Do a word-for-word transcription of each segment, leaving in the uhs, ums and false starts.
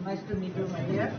Nice to meet you, my dear.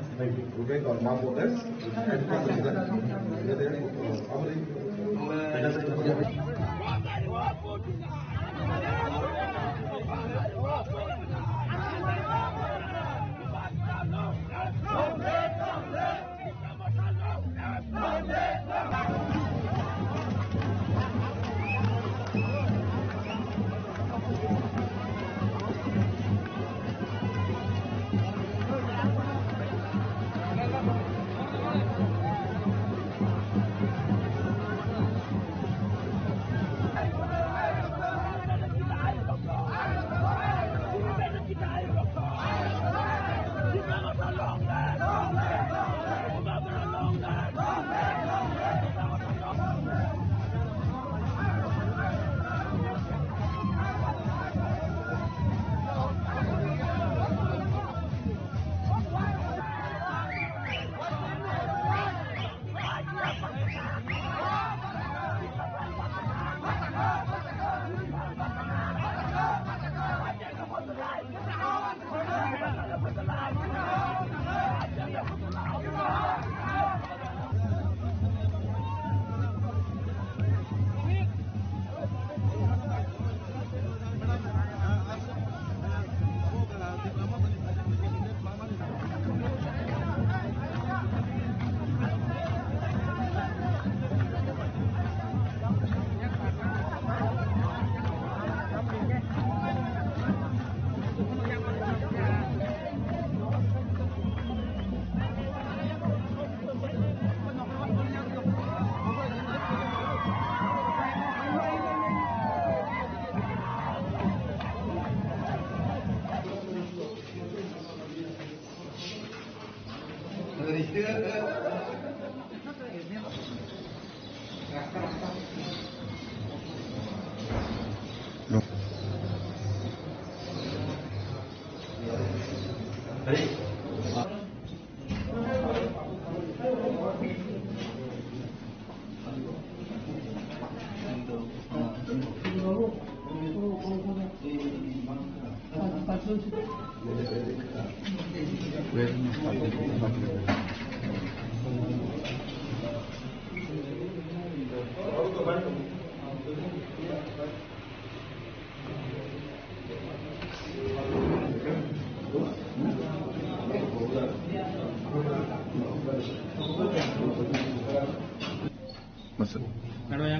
Masa.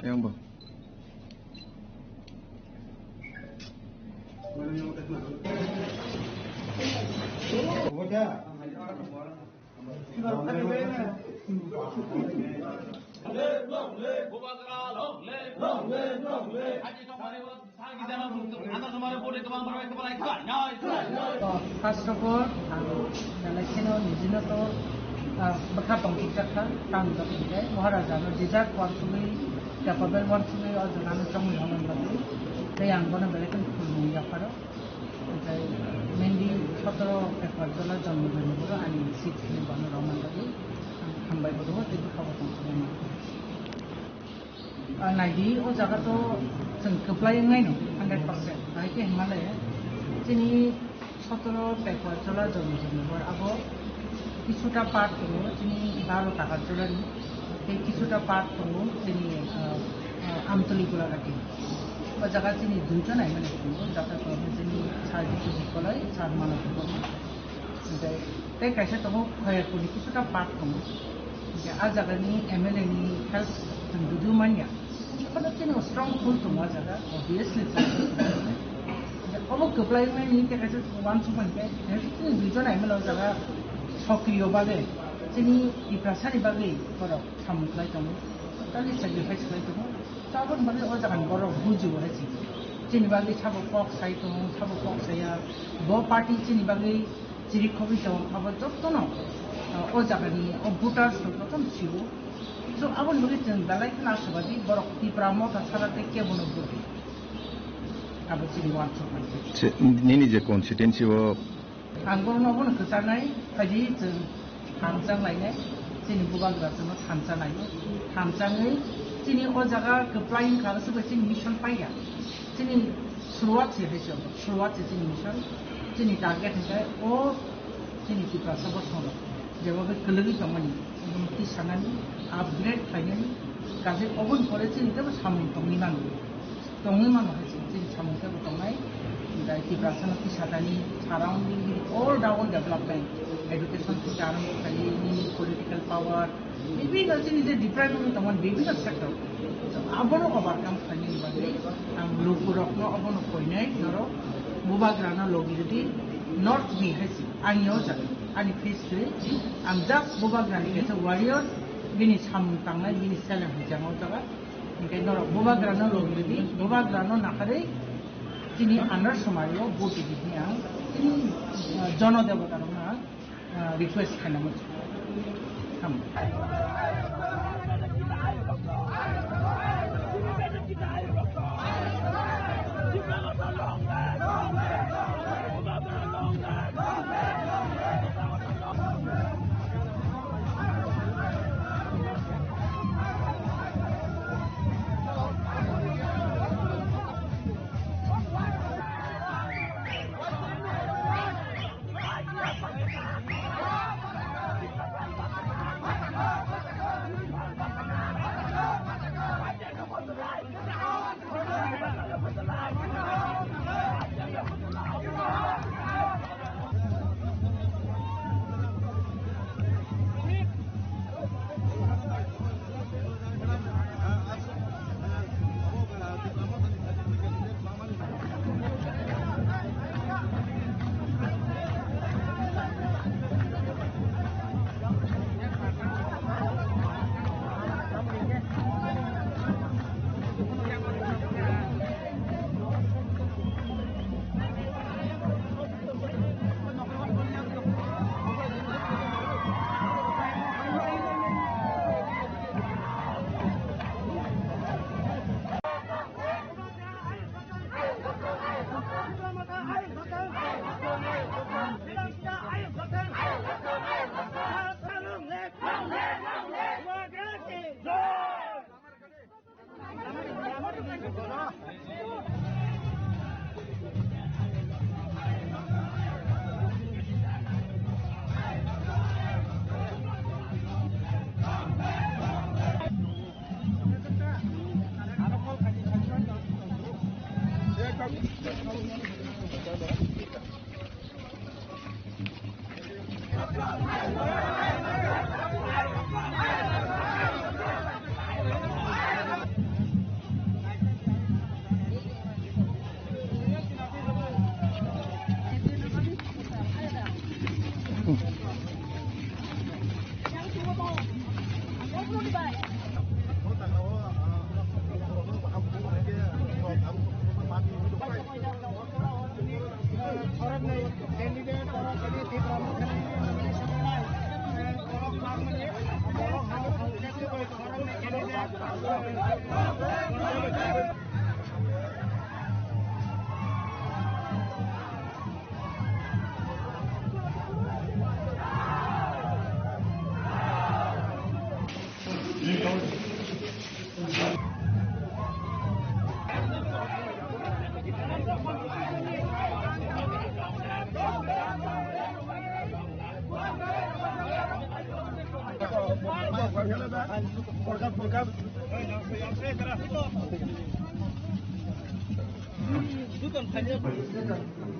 Yang ba. First of all, ang belai kheno nijino to, ah, bwkha tongthokjak kha, tang jotoni khe Maharaja no jijak uansugwi, capable uansugwi o jora no chongwi rwna bagwi. Tei ang bono belai kheno khulumung yapharo. Omohai mainly sotoro Pekwarjola Jonmo Joni Boro ani seat hwnwi bono rwna bagwi ang hambai bo rwo, tei bwkha bo tongthoknai. Ah, naidi, o jaga to chwng kwplai wngnaino, hundred percent. Bahai khe hwnmale, chini sotoro Pekwarjola Jonmo Joni Boro abo kisuta part tongo, chini baro Takarjolani, tei kisuta part tongo, chini, ah, ah, Amtoli Golagati. O jaga chini duijon aimani tongo, jata tongo chini Sir Jitu Bukolai, Sir Mano Debbarma. Omohai tei kaisa tongo Khoyerpurni kisuta part tongo. Omohai a jagani M L A ni help chwng judiu manya, haphano chini strong pull tongo a jaga, obviously. Obo kwplai wngnai ni tei kaisa uansukmani khe, chini duijon M L A o jaga sokriyo bagwi, chini Tiprasani bagwi borok samung khlai tongo, totally sacrifice khlai tongo. Taboni bagwi o jagani borok bujibo hai se. Chini bagwi sabo kok sai tongo, sabo kok saya. Bo party chini bagwi chiri khogwi tongo, abo jotono, ah, o jagani o voters rok jotono sio. So, aboni bagwi chwng belai kheno ashabadi borok Tipra Motha sara tei kebono vote. Abo chini uansukmani. Se, nini je constituency o Ang borokno obono kwcharnai, phaidi chwng thansa wnglainai, chini bubagra chwngno thansa naio, thansangwi Chini o jaga kwplai wngkha, aswk bai chini mission paiya. Chini suruwat se hai se, suruwat se chini mission. Chini target hwnkhe o chini Tiprasa bosongrok jeba bai kwlwgwi tongmani, twi sanani, upgrade khlainani, kaje oboni pore chini teibo samung tongwi mano. Tongwi mano hai se chini samung teibo tongnai. Jai Tiprasano twi satani, surrounding all down development, education theke arombo khlaiwi, political power, bibhinno chini je deprive wngwi tongmani bibhinno sector, abono overcome khlainani bagwi ang lukurokno abono koinai norok bubagrano logi rwdi, not me hai se, ani o jaga, ani face kwrwi, ang just bubagrani kaisa warrior, bini samung tangnai, bini seleng hwnjak o jaga, hinkhe norok bubagrano logi rwdi, bubagrano naharwi chini Andar Somai o vote rwdi hwnwi ang chini, ah, jono debota rokno ang ah, request khainani. Tamo.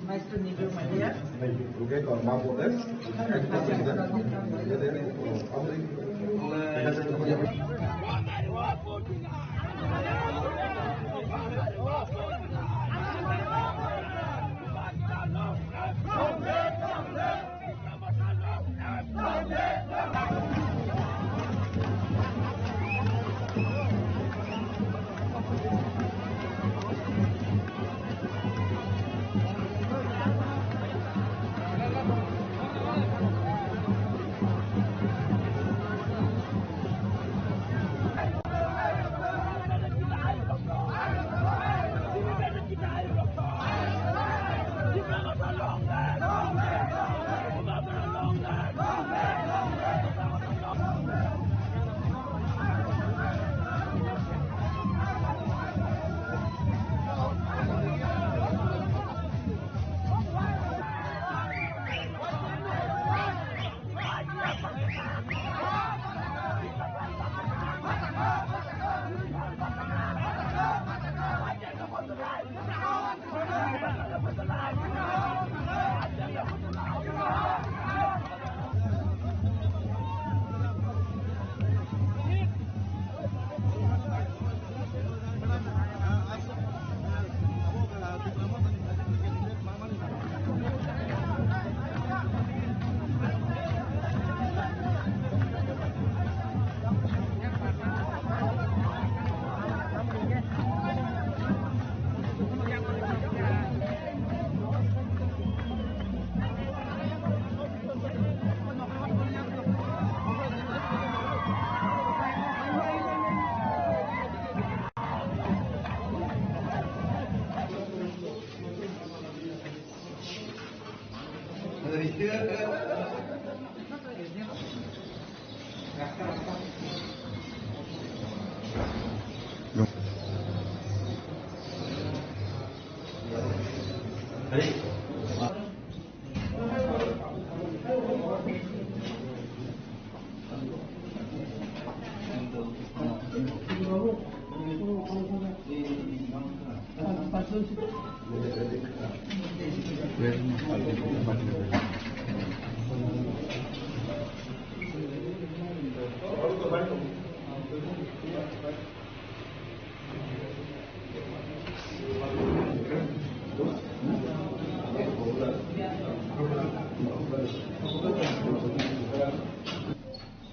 Nice to meet you, my dear.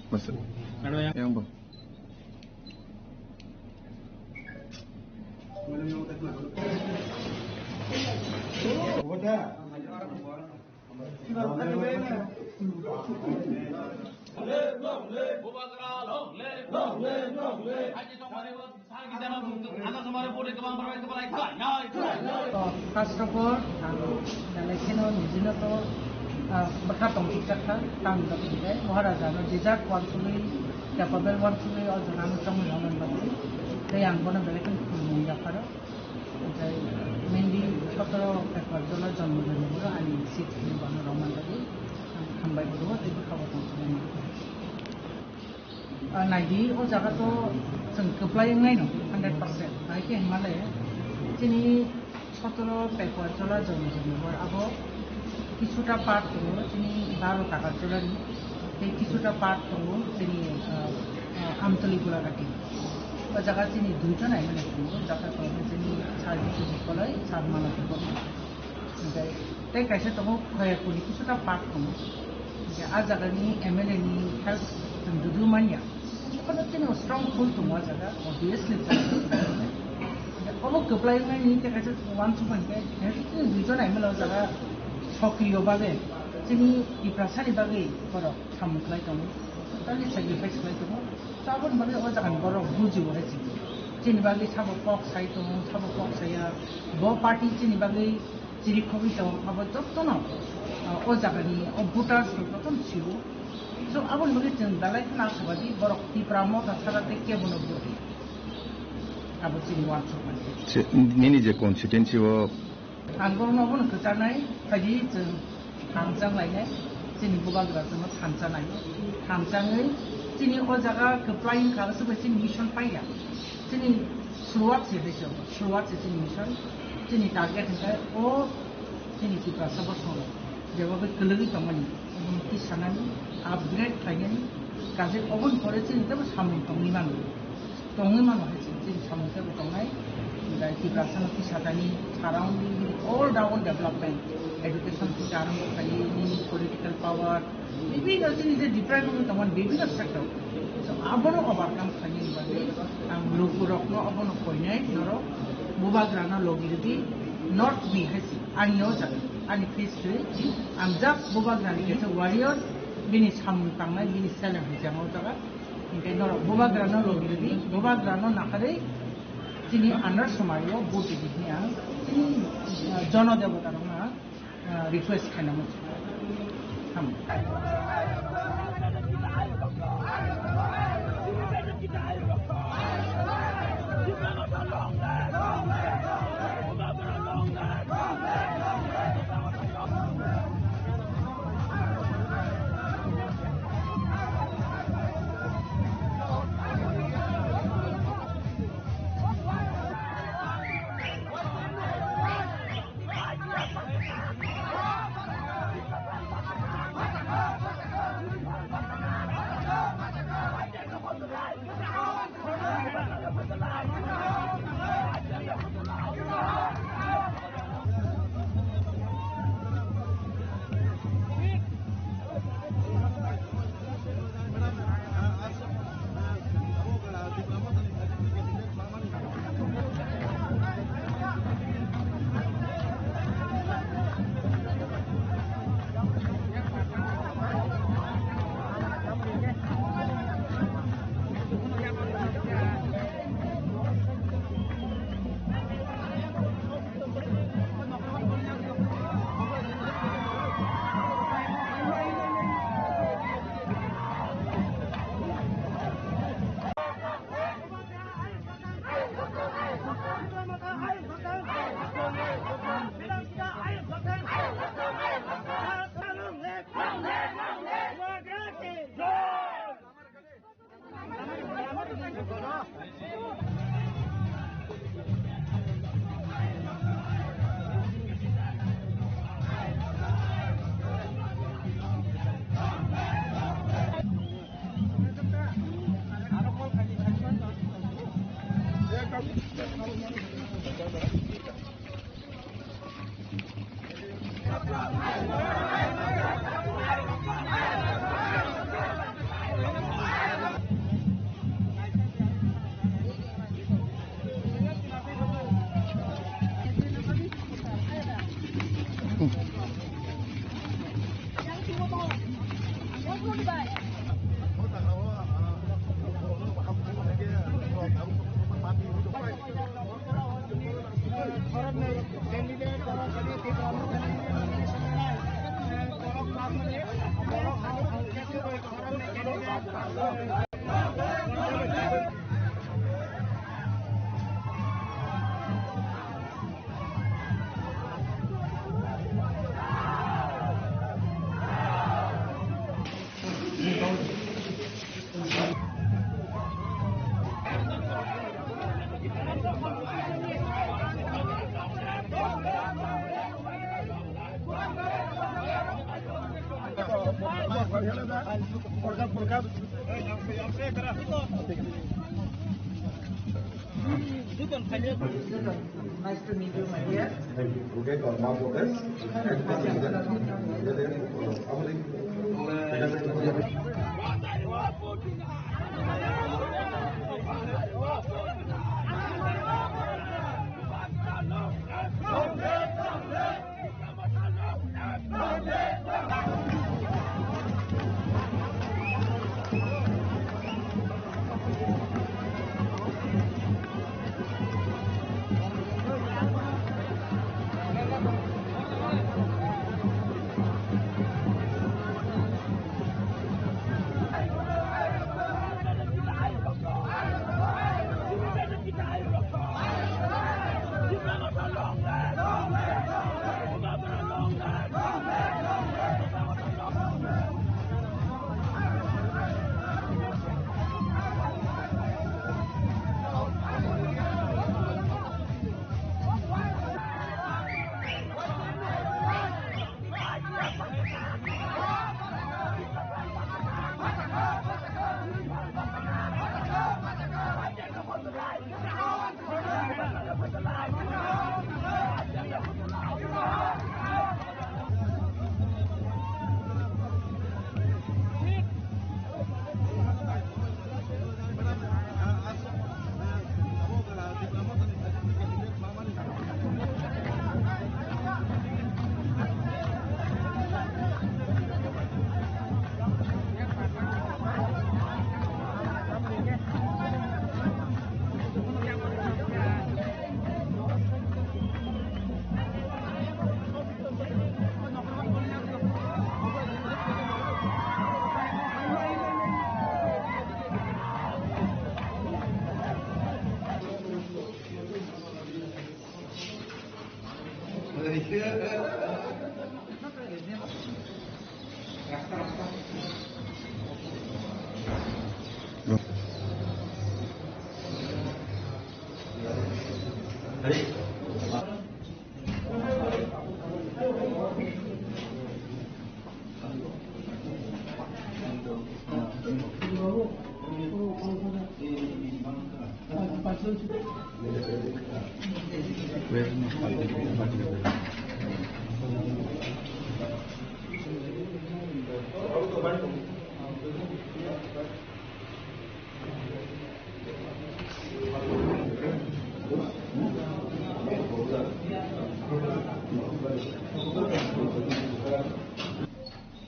Masa. Yang bang. First of all, ang belai kheno nijino to, ah, bwkha tongthokjak kha, tamni bagwi hwnkhe Maharaja no jejak uansugwi, capable uansugwi o jaga no chongwi rwna bagwi. Tei ang bono belai kheno khulumung yapharo. Omohai mainly sotoro February jola jonmo jono ani seat ni bono romani bagwi ang hambai bodo tei bwkha bo tongthoknani. Ah, naidi, o jaga to chwng kwplai wngnai no, hundred percent. Hai khe hwnmale, chini sotoro Pekwa Chola jonmo jonmo hor abo kisuta part tongo, chini baro taka chola ni, tei kisuta part tongo, chini, ah, ah, Amtoli Gulagati. O jaga chini duijon aimani tongo, jaga tongo chini Sir Biswajit Koloi, Sir Manoto Koloi. Hingke tei kaisa tongo Khoyakuni kisuta part tongo. Hingke ah jaga ni M L A ni help chwng dudu manya. Obo chini strong pull tongo ah jaga, obviously. Obo kwplai wngnai ni tei kaisa uansukmani khe, chini duijon M L A o jaga sokriyo bagwi, chini Tiprasa ni bagwi borok samung khlai tongo, totally sacrifice khlai tongo. Taboni bagwi o jaga ni borok bujio hai se. Chini bagwi sabo kok sai tongo, sabo kok saya. Bo party chini bagwi chirikhogwi tong, abo jotono, ah, o jagani, o voters rok jotono sio. So, aboni bagwi chwng belai kheno ashabadi borok Tipra Motha sara tei kebono vote. Abo chini uansukmani. Se, nini je constituency o? Ang borokno obono kwcharnai, phaidi chwng thansa lainai, chini bubagra chwngno thansa naio. Thansangwi chini o jaga kwplai wngkha, aswk bai chini mission paiya. Chini shuruwat se de chwng, shuruwat se chini mission, chini target hwnkhe o chini Tiprasa bosongo jeba bai kwlwgwi tongmani, obono tisanani, upgrade khlainani, kaje oboni pore chini teibo samung tongwi mano, tongwi mano hai chini, chini samung teibo tongnai, bai Tiprasano tisatani surrounding all round development, education theke arombo khlaiwi nini political power, bibhinno chini je deprive wngwi tongmani bibhinno sector. So, abono overcome khlainani bagwi ang lukurokno abono koinai norok bubagrano logi rwdi, not me hai se. Ani o jaga, ani face kwrwi, ang just bubagrani kaisa warrior, bini samung tangnai, bini seleng hai se ang o jaga. Hinkhe norok bubagrano logi rwdi, bubagrano naharwi chini under somari o vote rwdi hwnwi ang chini, ah, jono debota rokno ang ah, request khainani. Ham. Nice to meet you, my dear.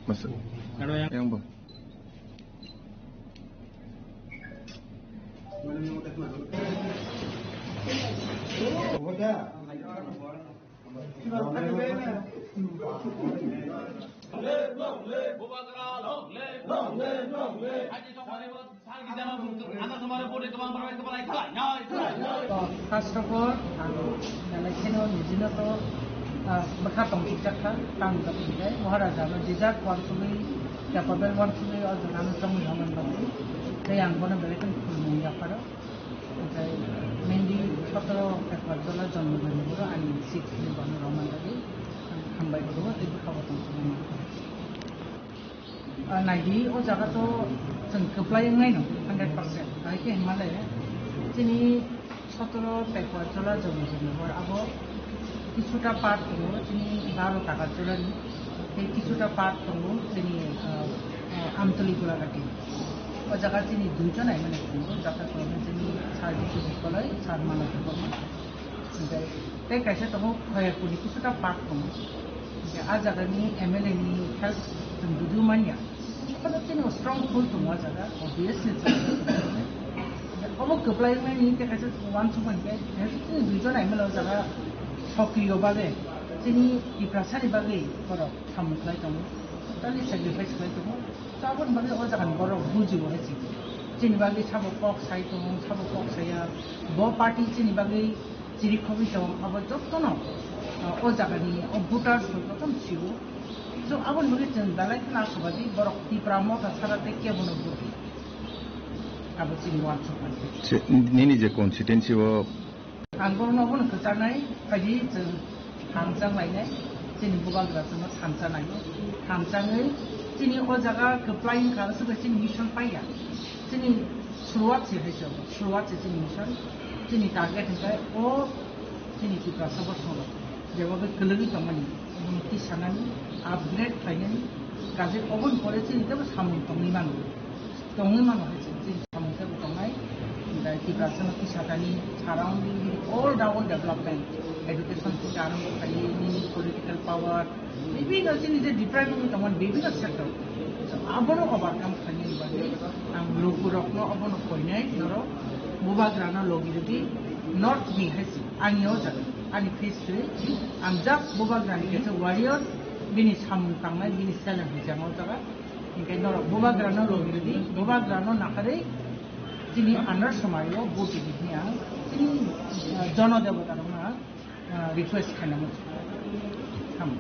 Masa. Yang, Bang. First of all, ang belai kheno nijino to, ah, bwkha tongthokjak kha, tang tongthokjak. Maharaja no desert wansugwi, capable wansugwi, o jaga no chongwi rwmani bagwi. Tei ang bono belai kheno khulumung yapharo. Omohai mainly sotoro February jola jonmo dini boro ani seat ni bono rwmani bagwi. Ang hambai rwgo tei bwkha bo tongthokma. Ah, naidi, o jaga to chwng kwplai wngnai no, hundred percent. Hai khe hwnmale, chini sotoro Pekwa Chola Jogajog Nagar, abo kisuta part tongo, chini baro Takarjolani, tei kisuta part tongo, chini, ah, ah, Amtoli Golagati. O jaga chini duijon aimani tongo, jata kolomni chini Sir Biswajit Koloi, Sir Manav Debbarma. Hingke tei kaisa tongo Khoyakuni kisuta part tongo. Hingke ah jagani M L A ni help chwng buju manya. Kono chini strong pull tongo ah jaga, obviously chwng. Obo kwplai mani tei kaisa uansukmani tei chini duijon M L A o jaga sokriyo bagwi, chini Tiprasani bagwi borok samung khlai tongo, totally sacrifice khlai tongo. Taboni bagwi o jagani borok bujibo hai se. Chini bagwi sabo kok sai tongo, sabo kok saya. Bo party chini bagwi chirikhogwi tong, abo jotono, ah, o jagani, o voters rok jotono sio. So, aboni bagwi chwng belai kheno asabadi, borok Tipra Motha sara tei kebono vote. Abo chini uansukmani. Se, nini je constituency o? Ang bono obono kwchanai, phaidi chwng thansa lainai, chini bubagra chwngno thansa naio. Thansangwi chini o jaga kwplai wngkha, aswk bai chini mission paiya. Chini suruwat se hai se, suruwat se chini mission. Chini target hwnkhe o chini Tiprasa bosongrok jeba bai kwlwgwi tongmani, obono tisanani, upgrade khlainani, kaje oboni pore chini teibo samung tongwi mano. Tongwi mano hai se chini samung teibo tongnai. Bai Tiprasano tisatani surrounding all round development, education theke arombo khlaiwi nini political power, bibhinno chini je deprive wngwi tongmani bibhinno sector. So, abono overcome khlainani bagwi ang lukurokno obono koinai norok bubagrano logi rwdi, not me hai se, ani o jaga, ani face se, ang just bubagrani kaisa warrior, bini samung tangnai, bini challenge hwnjak o jaga. Hingke norok bubagrano logi rwdi, bubagrano naharwi chini Andhra Somai o vote rwdi hwnwi ang chini, ah, jono debota rokno ang, ah, request khainani. Ham.